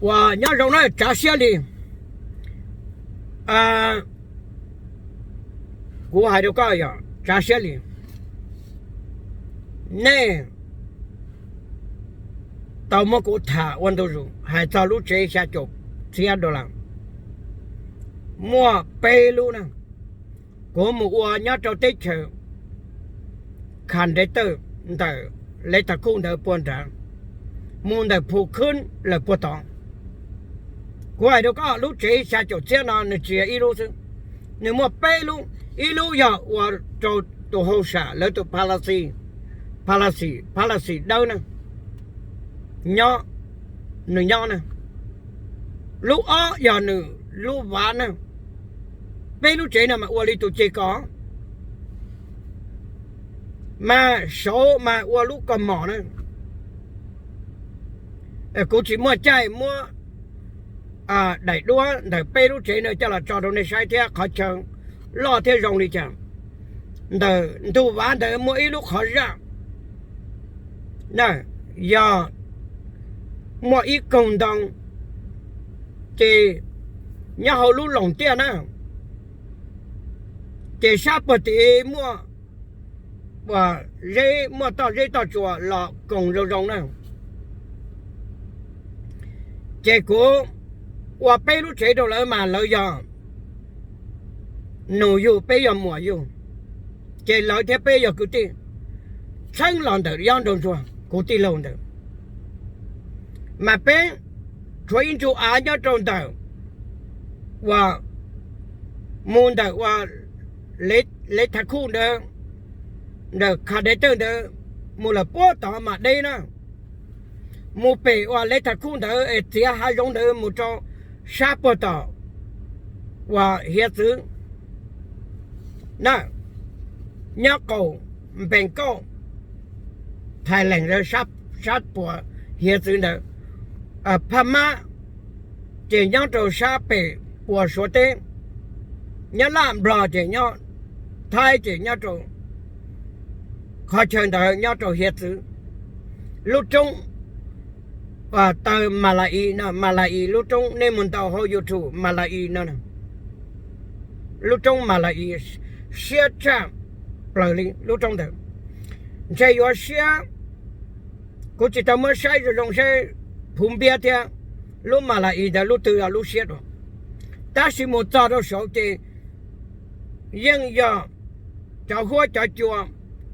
Uas nyob zoo na, tsav siab li. Kuv hais rau koj yog tsav siab li, nej tau muab kuv tham ua ntu zus hais txog lub tsev xya caum txhiab dollar. Muaj peb lub na, kuv mus ua nyob rau teb chaws Kha Ntev Tawj ntawm Lev Thas Khuj ntawd puag nrad, mus ntawm Phu Khwb lawm puag tod. Kuv hais rau koj, lub tsev xya caum txhiab no nws tsis yog ib lub xwb, nws muaj peb lub. Ib lub yog ua rau tus hauj sam lawv tus palace, palace, palace dawb na, nyob, nws nyob na. Lub ob yog nws lub vav na. Peb lub tsev no mas ua li tus ceg kos, mas saud mas ua lub kos mom na. Kuv tsis muaj caij muab daim duab ntawm peb lub tsev no coj los tso rau nej saib thiab qhov chaw loj thiab zoo li cas. Ntawm ntug vav ntawd muaj ib lub qhov zaj na, yog muaj ib koog ntoo, ces nyob hauv lub loos tiaj na, ces sab puag tid muaj, uas, zeb, muaj toj zeb toj tsuas los koog zoo zoo na. Ces kuv ua peb lub tsev rau lawv mas lawv yog nus yug, peb yog muam yug, ces lawv thiab peb yog kwv tij, txheeb los ntawm Yob Nraug Ntsuag kuv tij laug ntawd. Mas peb tshuav ib ntsu av nyob rau ntawm uas mus ntawm uas Lev Thas Khuj ntawd, ntawm Kha Ntev Tawj ntawd, mus lawm puag tod mas deb na, mus pem uas Lev Thas Khuj ntawd es txiav hav zoov ntawd mus rau sab puag tom uas hiav txwv na, nyob qaum npees kauj Thailand sab puas hiav txwv ntawd. Phaj Mab ces nyob rau sab pem puas Suav teb, nyob Laj Nplog ces nyob, Thaib ces nyob rau qhov chaw ntawd nyob rau hiav txwv. Lub roob taw Mas La Is no, Mas La Is lub roob, nej mus ntaus hauv YouTube Mas La Is no, lub roob Mas La Is siab tshaj plaws li lub roob ntawd. Ntshe yuav siab, kuv tsis tau muab saib zoo zoo seb Phuv Npiab thiab lub Mas La Is ntawd lub twg yog lub siab dua. Tab sis mus txog rau saud ces yeej yog cov huab cov cua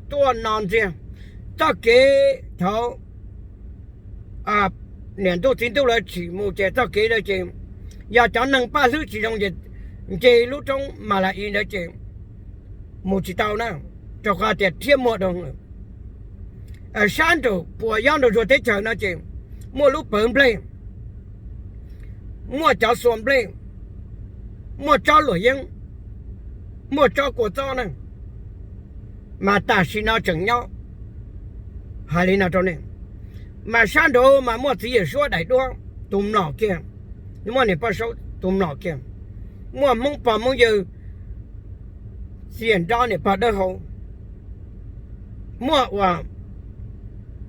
tuaj no ntxiag. Txoj kev thaud niam ntuj txiv ntuj lawv tsim mus ces txoj kev ntawd ces yog cov neeg paj hlwb tsis zoo ces nce lub roob Mas La Is ntawd ces mus tsis tau na, rau qhov tias thiab muag doo. Sab nraum puas Yob Nraug Ntsuag teb chaws no ces muaj lub pawv nplej, muaj cov xua nplej, muaj tsob luam yeeb, muaj tsob kua txob na, mas tam sim no tseem nyob. Hais li no rau nej, mas sab nraud mas muaj txiv yawm suab daim duab, tus mlom kiag, muaj niam poj saub tus mlom kiag, muaj hmoob pog hmoob yawg, txiv yawm nrab niam pog dawb hau, muaj uas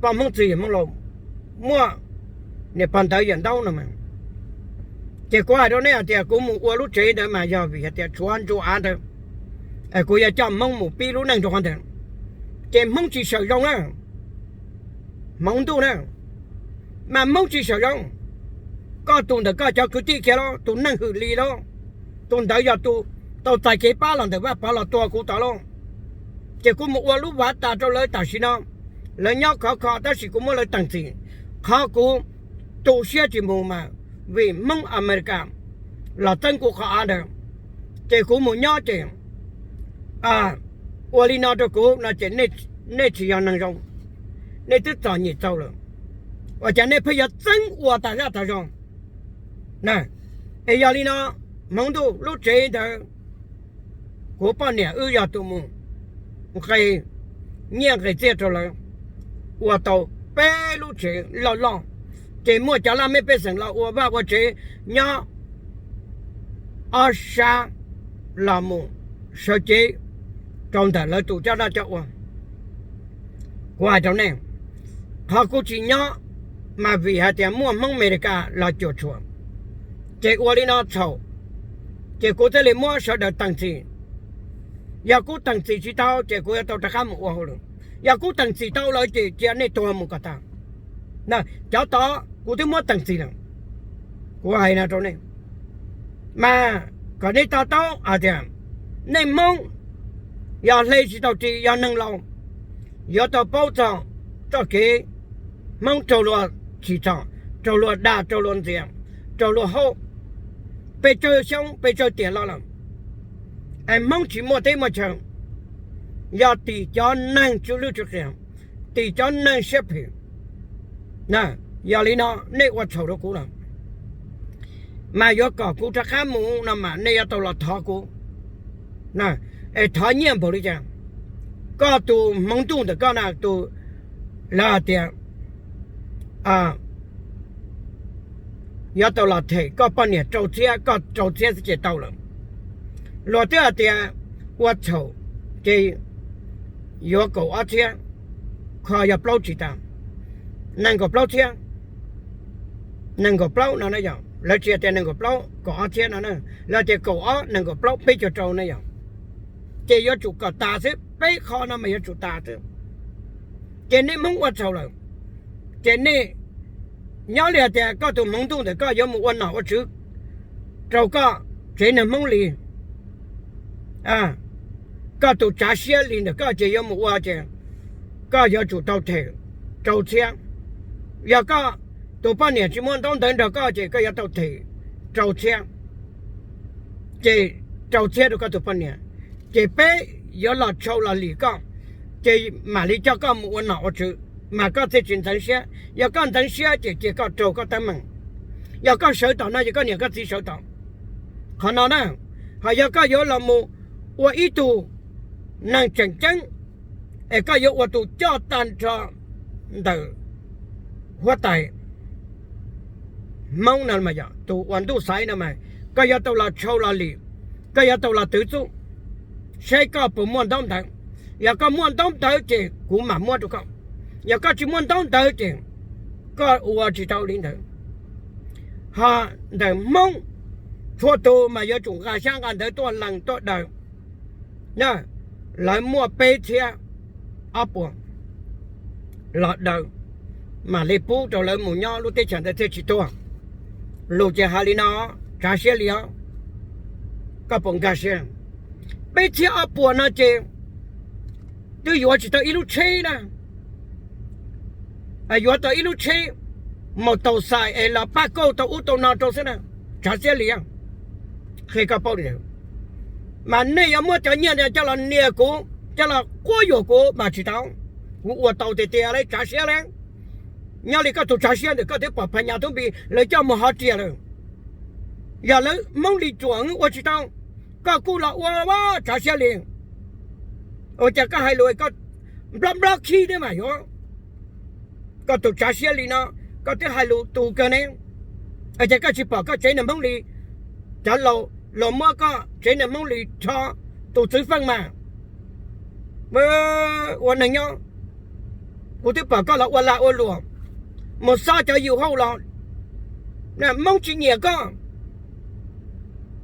poj hmoob txwv yawm hmoob laus, muaj niam pog ntawv yawm ntaub no mas. Ces kuv hais rau nej hais tias kuv mus ua lub tsev ntawd mas yog vim hais tias tshuav ntsuj av ntawd, kuv yuav coj hmoob mus pib lub neej rau qhov ntawd, ces hmoob tsis sawm zoo na. Hmoov ntuj na, mas hmoob tsis sawm zoo. Koj tus ntawm koj cov kwv tij kiag los, tus neeg hwm li los, tus ntawd yog tus tau txais kev pab los ntawm Vaj Pov los tua kuv tod los. Ces kuv mus ua lub vav tas rau lawv tam sim no, lawv nyob khov kho tab sis kuv muab lawv teem txim. Qhov kuv tu siab tsis mus mas vim hmoob Amelikas los txeeb kuv qhov av ntawd, ces kuv mus nyob ces ua li no rau kuv no ces nej tsis yog neeg zoo, nej twb txom nyem txaus lawm, ua cas nej pheej yuav txeeb ua tas zaj tas zog? Es yog li no, hmoov ntuj lub tsev ntawd, kuv poj niam wb yog tus mus nqe nyiaj nqe txiaj rau lawv, ua tau peb lub tsev loj loj, ces muaj cov laj mej pej xeem los ua vaj ua tsev nyob ob sab los mus sawv cev rau ntawm lawv tus coj noj coj ua. Kuv hais rau nej, qhov kuv tsis nyob Mas vim hais tias muaj Hmoob Amelikas los cuam tshuam, ces ua li no txhaum, ces kuv thiaj li muab sawv daws teem txim. Yog kuv teem txim tsis tau ces kuv yuav tau rov qab mus ua hauj lwm. Yog kuv teem txim tau lawm ces cia nej tuag mus kom tag. Cov tod kuv twb muab teem txim lawm, kuv hais no rau nej. Mas kom nej to taub hais tias nej Hmoob yog hle tsis tau ris, yog neeg laus yuav tau paub txog txoj kev Hmoob raug luag chim txom, raug luag dag, raug luag ntxias, raug luag haub, pes tsawg xyoo pes tsawg tiam los lawm. Es Hmoob tsis muaj teb muaj chaw, yog tim cov neeg tsw lwj tsw qias, tim cov neeg siab phem. Yog li no nej ua txhaum rau kuv lawm, mas yuav kom kuv rov qab mus no mas nej yuav tau los thov kuv. Es thov nyiaj npaum li cas? Koj tus hmoov ntuj ntawm koj na, tus, lawv hais tias yuav tau los them koj poj niam rau txhiab, koj rau txhiab xwb ces tau lawm. Luag twb hais tias ua txhaum ces yuav kaum ob txhiab, kho yog plaub tsis tas, nees nkaum plaub txhiab, nees nkaum plaub no na yog, lawv tsis hais tias nees nkaum plaub kaum ob txhiab no na, lawv tias kaum ob nees nkaum plaub peb caug rau na yog, ces yuav tsum kom tas xwb, peb qho no mas yuav tsum tas xwb. Ces nej Hmoob ua txhaum lawm, ces nej nyob li hais tias koj tus hmoov ntuj ntawm koj yuav mus ua nom ua tswv rau koj tsev neeg Hmoob li, koj tus tsav siab li ntawm koj ces yuav mus ua ces koj yuav tsum tau them rau txhiab. Yog koj tus poj niam tsis muaj ntaub ntawv nrog koj ces koj yuav tau them rau txhiab, ces rau txhiab rau koj tus poj niam, ces peb yuav los tshau los lim koj, ces mam li coj koj mus ua nom ua tswv, mas koj thiaj tsis ntxeev siab. Yog koj ntxeev siab ces cia koj raug koj teeb meem. Yog koj sawv tom no ces koj niam koj txiv sawv tom. Qhov no na, ho yog koj yuav los mus ua ib tug neeg tseem ceeb, es koj yuav ua tus coj tag nrho ntawm huab tais Hmoob no, tus ua ntuj xaiv no mas koj yuav tau los tshau los lim, koj yuav tau los twv txuj, saib koj puas muaj ntaub ntawv. Yog koj muaj ntaub ntawv ces kuv mam muab rau koj, yog koj tsis muaj ntaub ntawv ces koj ua tsis tau li ntawd. Ho ntawm Hmoob txhua tus mas yuav tsum nqa xyab nqa ntawv tuaj lees tuaj daws. Lawv muaj peb txhiab ob puas los daws, mam li pub rau lawv mus nyob lub teb chaws ntawd thiaj tsis tuag. Lus ces hais li no, tsav siab li os, koj puas nkag siab? Peb txhiab ob puas no ces twb yuav tsis tau ib lub tsheb na, yuav tau ib lub tsheb mus taus xais es los pab kauj tau ub tau no rau xwb na, tsav siab li. Qhia koj paub li, mas nej yuav muab cov nyiaj no coj los nias kuv, coj los quab yuam kuv mas tsis tau. Kuv ua tau tiag tiag li, tsav siab li. Nyob li koj tus tsav siab ntawm koj twb pom Phas Nyas Tub Npis lawv coj mus hov riam lawm. Yog lawv Hmoob Lis Cuam ua tsis tau, koj kuj los ua, tsav siab li. Ua cas koj hais lus koj nplob nplob khib thiab mas yuav, koj tus tsav siab li no, koj twb hais lus tus kawg ne. Ua cas koj tsis pom koj tsev neeg Hmoob Lis, cov laus los muab koj tsev neeg Hmoob Lis rho tus txwv feej mas ua neeg nyob. Kuv twb pom koj los ua lag ua luam, mus xob cov yus hauj los, Hmoob tsis nyiam koj.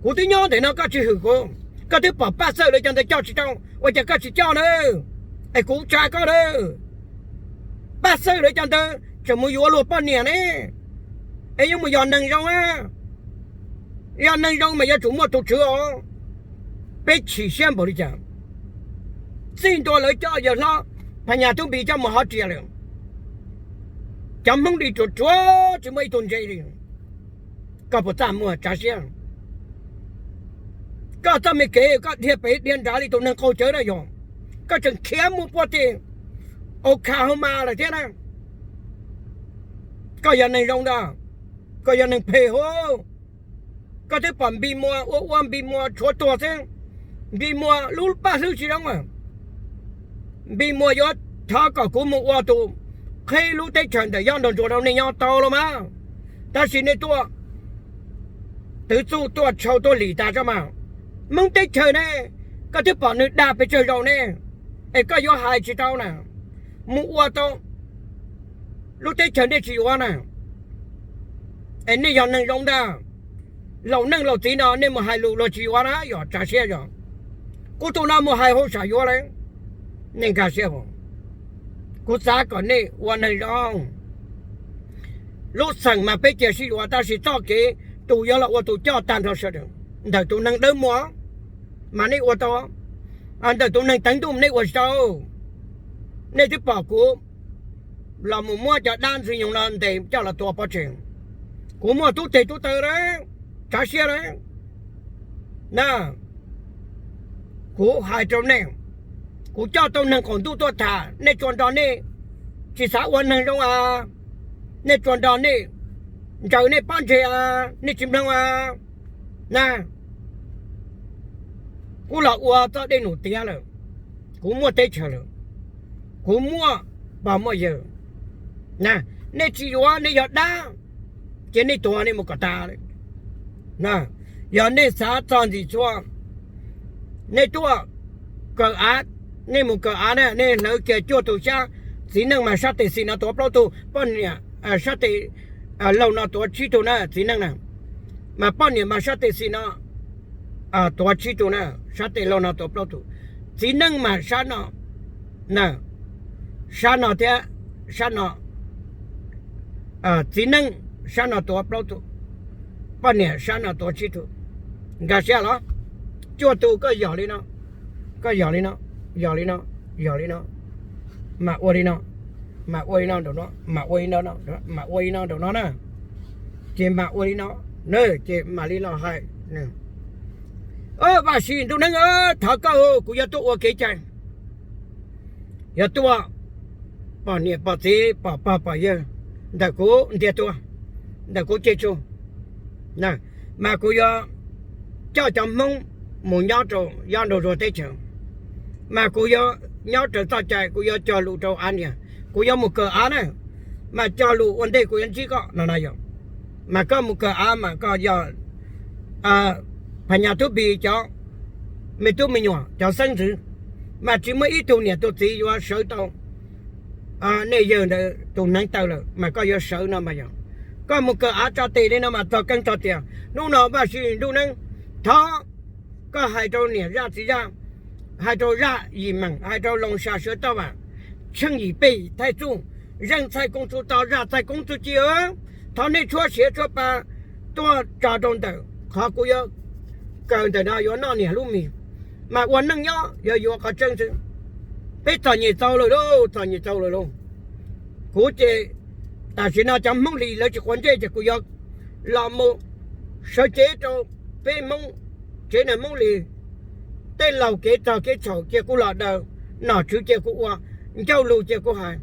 Kuv twb nyob ntawm no koj tsis hwm kuv, koj twb pom Paj Xawj lawv cov ntawd coj tsis tau, ua cas koj tsis coj na? Es kuv tsa koj na. Paj Xawj lawv cov ntawd tseem mus yuav luag poj niam ne, es yuav mus yog neeg zoo na. Yog neeg zoo mas yuav tsum muaj tus tswv os. Peb chim siab npaum li cas, txij ntua lawv coj yawg hlob Phas Nyas Tub Npis coj mus hov riam lawm, cov Hmoob Lis ruam ruam tsis muaj ib tug ntse li. Koj puas txaj muag, tsav siab? Koj txoj me kev koj dhia pem dhia nrad li tus neeg qaug cawv na yog, koj tseem khiav mus puag tim Oklahoma lawm thiab na. Koj yog neeg zoo ntag, koj yog neeg phem hos. Koj twb pom Npis Muas ua ua Npis Muas tshuav tuag xwb, Npis Muas lub paj hlwb tsis zoo. Npis Muas yuav thov kom kuv mus ua tus qhib lub teb chaws ntawm Yob Nraug Ntsuag rau nej nyob tau los mas, tab sis nej tuaj twv txuj tuaj tshau tuaj lim tas tso mas. Hmoob teb chaws ne, koj twb pom nws dag pes tsawg zaus ne, es koj yuav hais tsis tau na. Mus ua tau Lub teb chaws nej tsis yuav na, es nej yog neeg zoo ntag. Laus neej laus txiv no nej mus hais lus luag tsis yuav na, yog tsav siab yog. Kuv tus no mus hais hauj sam yuav lawm, nej nkag siab. Kuv xav kom nej ua neeg zoo. Lub xeem mas peb cia sib yuav, tab sis txoj kev tus yuav los ua tus coj tag nrho sawv daws. Ntawm tus neeg dawb muag mas nej ua tau, ntawm tus neeg teev ntuj nej ua tsis tau. Nej twb pom kuv los mus muab cov dab ntxwg nyoog no ntes coj los tua pov tseg. Kuv muaj tub teg tub taw lawm, tsav siab lawm na. Kuv hais rau nej, kuv coj tau neeg qaum ntuj tuaj tham, nej tsuas nrog nej tsis xav ua neeg zoo a, nej tsuas nrog nej ntsaws nej pob ntseg a, nej tsis mloog a na. Kuv los ua txoj dej num tiav lawm, kuv muaj teb chaws lawm, kuv muaj pog muaj yawg. Nej tsis yuav, nej yog dab, ces nej tuag nej mus kom tas. Yog nej xav txog ntxim txhua, nej tuaj kawm av, nej mus kawm av na, nej hlawv kiag cuaj tus xyab, txiv neej mas sab tes xis no tuav plaub tug, poj niam sab tes laug no tuav tsib tug na txiv neej na. Mas poj niam mas sab tes xis no tuav tsib tug na, sab tes laug no tuav plaub tug. Txiv neej mas sab no, sab no thiab sab no, txiv neej sab no tuav plaub tug, poj niam sab no tuav tsib tug. Nkag siab los? Cuaj tug koj yog li no, koj yog li no, yog li no, yog li no, mas ua li no, mas ua li no nraum no, mas ua li no, mas ua li no nraum no na. Ces mas ua li no, ces mam li los hais. Vaj Siv Ntuj Neeb, thov koj, kuv yuav tuaj ua kev cai, yuav tuaj pom niam pom txiv pom pog pom yawg ntawm kuv ntiag tug, ntawm kuv ceg tsuj, mas kuv yuav coj cov Hmoob mus nyob rau yob nraug zuag teb chaws, mas kuv yuav nyob raws txoj cai, kuv yuav cog lus rau av niam, kuv yuav mus kawm av na, mas cog lus ua ntej kuv yuav ntsib koj no na yog. Mas koj mus kawm av mas koj yog phas nyas tub npis cov me tub me nyuam cov xeeb ntxwv, mas tsis muaj ib tug niam tug txiv yuav sawv tau nej yawg ntawd tus hneev taw lawm mas koj yuav sawv no mas yog. Koj mus kawm av tso tes li no mas txog keeb txog tias hnub no Vaj Siv Ntuj Neeb, thov koj hais rau niam zaj txiv zaj, hais rau zaj yim meem, hais rau Loos Sam Suav Toj Vam, Tsheej Yim Pej Thaij Txuj, Zeej Txhais Koos Txuj To, Zaj Txhais Koos Txuj Ci, thov nej tshuab siav tshuab pa tuaj tso rau ntawm qhov kuv yuav kaw ntawm no yuav noj niam lub mis, mas ua neej nyob yuav yuav qhov tseeb xwb. Peb txom nyem txaus lawm lauj, txom nyem txaus lawm lauj. Kuv ces tam sim no cov Hmoob Lis lawv tsis quav ntsej ces kuv yuav los mus sawv cev rau peb Hmoob, tsev neeg Hmoob Lis, tej laus kev txog kev txhaum cia kuv los daws, nom tswv cia kuv ua, ncauj lus cia kuv hais,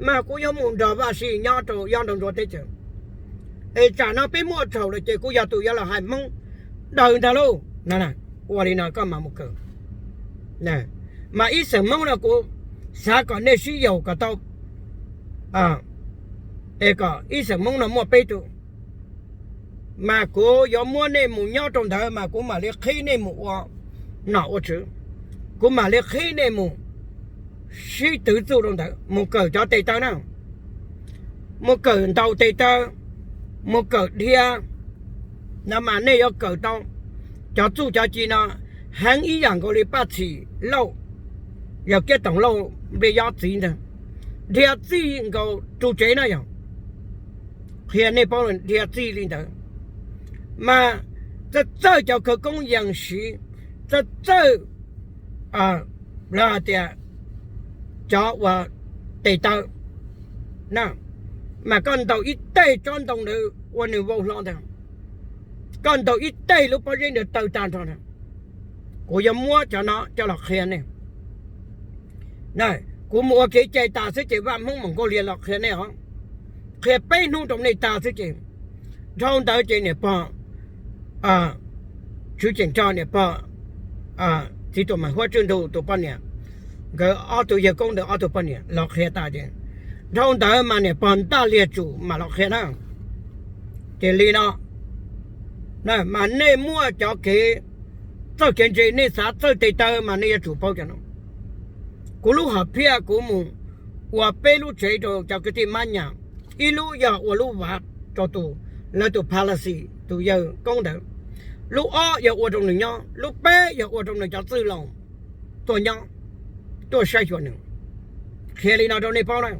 mas kuv yuav mus nrog Vaj Siv nyob rau yob nraug zuag teb chaws. Es tsam no peb muaj txhaum lawm ces kuv yog tus yuav los hais Hmoob daws ntag lauj. Ua li no koj mam mus kawm. Mas ib xeem Hmoob no kuv xav kom nej sib yaum kom tau, es kom ib xeem Hmoob no muaj peb tug, mas kuv yuav muab nej mus nyob rau ntawd mas kuv mam li qhib nej mus ua nom ua tswv, kuv mam li qhib nej mus sib twv txuj rau ntawd mus kawm cov tes taw na, mus kawm ntaus tes taw, mus kawm dhia no mas nej yuav kawm tau cov txuj cov ci no heev ib yam nkaus li Paj Txhim Lauj, Yawm Kiab Toom Lauj, Npliaj Yob txiv ntag, dhia txij nkaus ru tsev na yog. Qhia nej paub dhia txij li ntawd, mas txawj txawj cov khawv koob yees siv, txawj txawj lawv hais tias cov uas tes taw na, mas koj ntaus ib teg tsob ntoo ntawd ua nws vau hlo ntag, koj ntaus ib teg lub pob zeb ntawd taw tag nrho ntag. Kuv yuav muab cov no coj los qhia nej. Kuv mus ua kev cai tas xwb ces Vaj Hmoob Mus Nkauj Liag los qhia nej os, qhia peb hnub rau nej tag xwb ces dhau ntawd ces niam pog Tswv Ceem Rog, niam pog txiv Tuam Meem Huab Tswj Ntug tus poj niam, nkawd ob tug yawg koob ntawd ob tug poj niam los qhia tas ces dhau ntawd mas niam pog Ntaj Liag Tsum mam los qhia na. Ces li no, mas nej muaj cov kev txawj kev ntse, nej xav txawj tes taw mas nej yuav tsum paub cov no. Kuv lub hom phiaj kuv mus ua peb lub tsev rau cov kwv tij Mab Nyas, Ib lub yog ua lub vav rau tus, lawv tus palace, tus yawg koob ntawd. Lub ob yog ua rau nws nyob, lub peb yog ua rau nws cov txwj laus tuaj nyob, tuaj saib xyuas nws. Qhia li no rau nej paub na.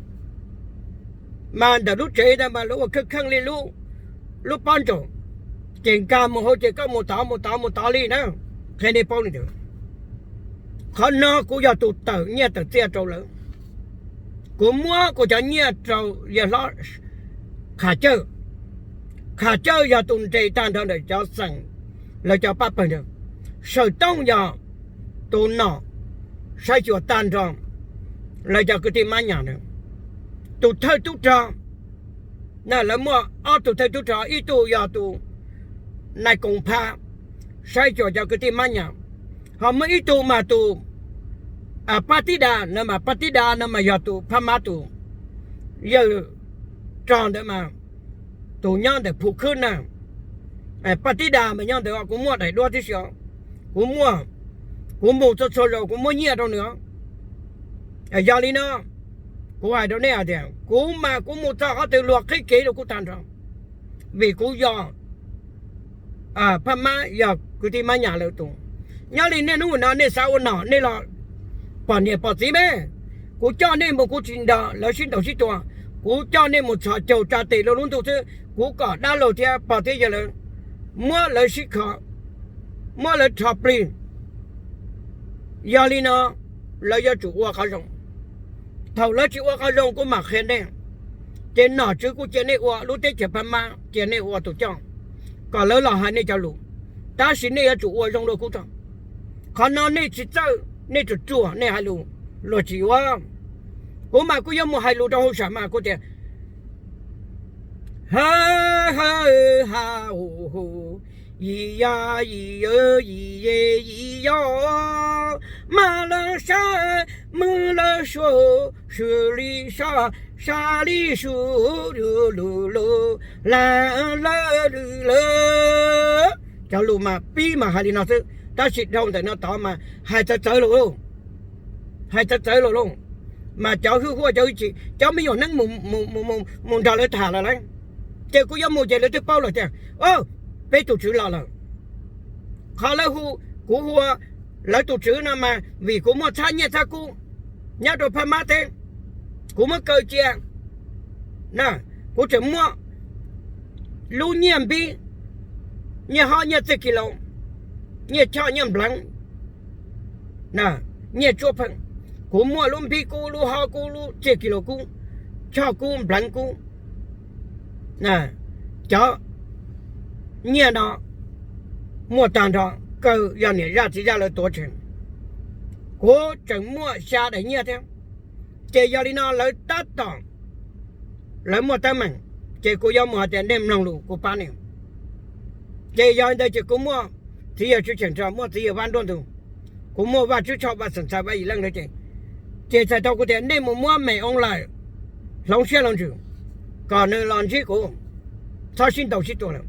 Mas ntawm lub tsev ntawd mas lawv ua kheej kheej li lub, lub pob ntsaum, ces nkag mus hauv ces koj mus tod mus tod mus tod li na. Qhia nej paub li ntawd. Qhov no kuv yog tus tawm nyiaj tawm txiaj rau lawv. Kuv muab kuv cov nyiaj rau yawg hlob Qham Cawj. Qham Cawj yog tus nres tag nrho ntawm cov xeem, lawv cov pab pawg ntawd. Sawm Tooj yog tus nom saib xyuas tag nrho lawv cov kwv tij mab nyas ntawd. Tus thawj tub rog, na lawv muaj ob tug thawj tub rog, ib tug yog tus nais koom pha saib xyuas cov kwv tij mab nyas, ho muaj ib tug mas tus Pab Tib Da no mas, Pab Tib Da no mas yog tus Phab Mab tus yawg rog ntawd mas, tus nyob ntawm Phu Khwb na. Pab Tib Da mas nyob ntawd, kuv muaj daim duab tib si os. Kuv muaj, kuv mus txhua txhua zaus kuv muab nyiaj rau nws os. Yog li no, kuv hais rau nej hais tias kuv mas kuv mus txog qhov twg luag qhib kev rau kuv tag nrho, vim kuv yog Phab Mab, yog kwv tij mab nyas lawv tus. Nyob li niaj hnub no nej xav ua nom nej los pom niam pom txiv me. Kuv coj nej mus kuv tsis nrog lawv sib ntaus sib tua. Kuv coj nej mus txhos caug tsa tes luag lub ntuj xwb, kuv kom dab laug thiab pog thiab yawg lawv muab lawv sib kho, muab lawv rho plig. Yog li no, lawv yuav tsum ua qhov zoo. Thaum lawv tsis ua qhov zoo kuv mam qhia nej. Ces nom tswv kuv cia nej ua, lub teb chaws Phab Mab cia nej ua tus coj, kom lawv los hais nej cov lus. Tab sis nej yuav tsum ua zoo dua kuv tso. Qhov no nej tsis txawj, nej tsuas ruam, nej hais lus luag tsis yuav. Kuv mas kuv yuav mus hais lus rau hauv sam mas kuv tias, ha ha, ha, hu hu, yis ya, yis ya, yis ye, yis ya, mas lawv sab, mws lawv sua, sw li sab, sab li su, lu lu lu, la la lu la. Cov lus mas pib mas hais li no xwb, tab sis dhau ntawm no tod mas hais txawv txawv lus, hais txawv txawv lus lauj. Mas cov hwj huaj, cov hwj chim, cov me nyuam neeb mus nrog lawv tham lawm lauj. Ces kuv yuav mus ces lawv twb paub lawm tias, o, peb tus tswv los lawm. Qhov lawv hu kuv hu ua lawv tus tswv no mas vim kuv muaj txhab nyiaj txhab kub nyob rau Phab Mab teb, kuv muab kaw cia. Kuv tseem muaj lub nyiaj npib, nyiaj hob nyiaj txiaj kis laus, nyiaj choj nyiaj npleev, nyiaj tsuab pheej. Kuv muaj lub npib kub, lub hob kub, lub txiaj kis laus kub, choj kub, npleev kub. Cov nyiaj no muaj tag nrho, kawg yog niam zaj txiv zaj lawv tuav tseg. Kuv tseem muaj xya daim nyiaj thiab. Ces yog li no lawv tab tom, lawv muaj teeb meem, ces kuv yuav mus hais tias nej mloog lus kuv pab nej. Ces yog li ntawd ces kuv muaj txiv yawg Tswv Cheem Rog, muaj txiv yawg Vaj Nruab Ntug, kuv muaj Vaj Tswv Tshoj, Vaj Xeem Txhais, Vaj Yim Leej lawv ces, ces txhais tau kuv tias nej mus muab me oo lawm, hloov siab hloov ntsws, kom nws los ntsib kuv, txhob sib ntaus sib tua lawm.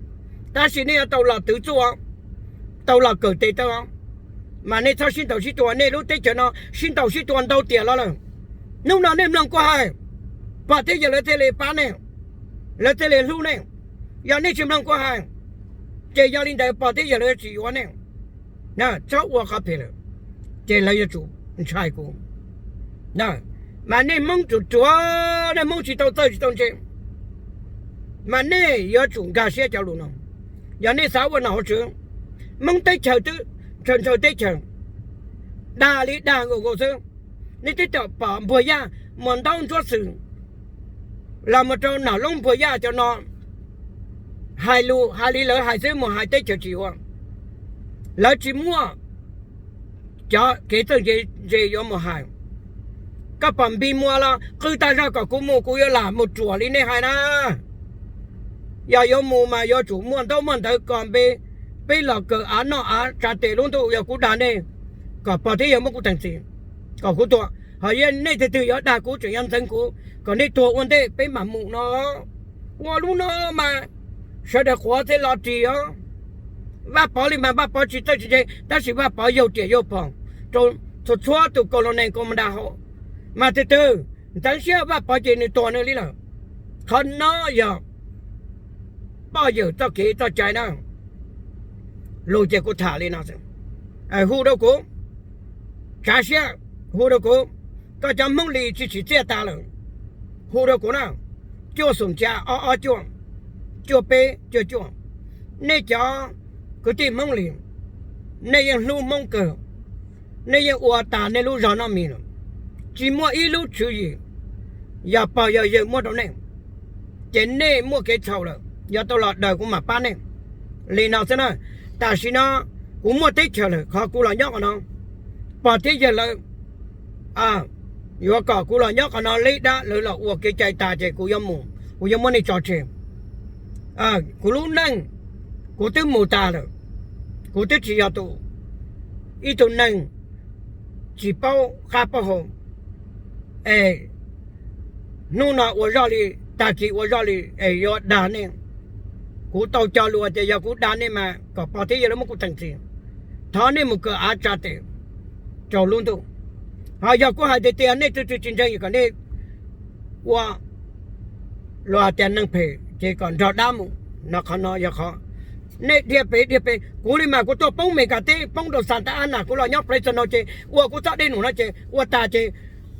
Tab sis nej yuav tau los twv txuj os, tau los kawm tes taw os. Mas nej txhob sib ntaus sib tua, nej lub teb chaws no sib ntaus sib tua ntau tiam los lawm. Hnub no nej mloog kuv hais, pog thiab yawg lawv thiaj li pab nej, lawv thiaj li hlub nej. Yog nej tsis mloog kuv hais, ces yog li ntawd pog thiab yawg lawv tsis yuav nej. Txhob ua qhov phem lawm, ces lawv yuav tsum ntshai kuv. Mas nej Hmoob ruam ruam, nej Hmoob tsis tau txawj tsis tau ntse, mas nej yuav tsum nkag siab cov lus no. Yog nej xav ua nom ua tswv, Hmoob teb chaws twb ntshaw ntshaw teb chaws, dag li dag nkaus nkaus xwb. Nej twb pom Npuag Yaj, Muas Ntaub, Ntsuab Xwm, los mus rau Nom Loob, Npuag Yaj cov no hais lus hais li lawv hais xwb, mus hais teb chaws tsis ua. Lawv tsis muaj cov kev txawj ntse yuav mus hais. Koj pom Npis Muas los qw tag zog kom kuv mus, kuv yuav lam mus ruam li nej hais na. Yog yuav mus mas yuav tsum muaj ntaub muaj ntawv kom npe, peb los kawm av noj av tsa tes lub ntuj, yog kuv dag nej, kom pog thiab yawg muab kuv teem txiv, kom kuv tuag. Ho yog nej tus twg yuav dag kuv, tseem yuav ntxeev kuv kom nej tuag ua ntej peb mam mus no. Ua lub no mas sawv daws quav thiab los ris os. Vaj Pov li mas Vaj Pov tsis txawj tsis ntse, tab sis Vaj Pov yaug riam yaug phom rau txhua txhua tus kaus los nees kaus ma nra hauv. Mas tus twg ntxeev siab Vaj Pov ces nws tuag nws li lawm. Qhov no yog poj yawm txoj kev txoj cai na. Lus ces kuv tham li no xwb. Hu rau kuv, tsav siab, hu rau kuv. Koj cov Hmoob Lis tsis tsim txiaj tas lawm, hu rau kuv na. Cuaj xoom xya ob ob cuaj, cuaj peb cuaj cuaj. Nej cov kwv tij Hmoob Lis, nej yeej hlub Hmoob kawg, nej yeej ua tas nej lub zog noj mis lawm, tsis muaj ib lub tswv yim yog pog yog yawg muab rau nej, ces nej muaj kev txhaum lawm, yog tau los daws kuv mam pab nej. Li no xwb na. Tam sim no kuv muaj teb chaws lawm, qhov kuv los nyob qhov no, pog thiab yawg lawv yuav kom kuv los nyob qhov no, leb dab lawv los ua kev cai tas ces kuv yuav mus, kuv yuav muab nej tso tseg. Kuv lub neej kuv twb mus tas lawm, kuv twb tsis yog tus, ib tug neeg tsis paub qab paub hau, es hnub no ua zoj li, tag kis ua zoj li es yuav dag nej. Kuv tau cog lus tias yog kuv dag nej mas kom pog thiab yawg lawv muab kuv teem txim. Thov nej mus kawm av tsa tes rau lub ntuj. Ho yog kuv hais tias tias nej tsis tsis ntseeg kom nej ua luag tias neeg phem ces kom nrog dab mus no, qhov no yog qhov nej dhia pem dhia pem. Kuv li mas kuv tuaj poob Meskas teb, poob rau Santa Ana, kuv los nyob Fresno ces ua kuv txoj dej num no ces ua tas ces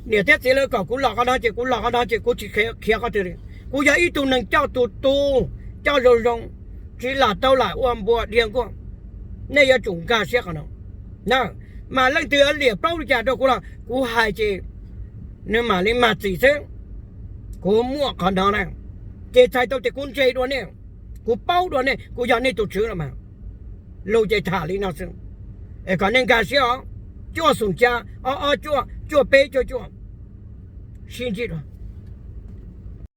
niam thiab txiv lawv kom kuv los qhov no ces kuv los qhov no ces kuv tsis khiav qhov twg li. Kuv yog ib tug neeg coj tus tu, coj zoo zoo, tsis lam tau lam ua npua dhia nkuaj. Nej yuav tsum nkag siab qhov no. Mas leej twg liam plaub li cas rau kuv los kuv hais ces nws mam li mag txim xwb. Kuv muaj qhov no na, ces txhais tau tias kuv ntse dua nej, kuv paub dua nej, kuv yog nej tus tswv los mas. Lus ces tham li no xwb, es kom nej nkag siab os. Cuaj xoom xya ob ob cuaj, cuaj peb cuaj cuaj, sib ntsib dua.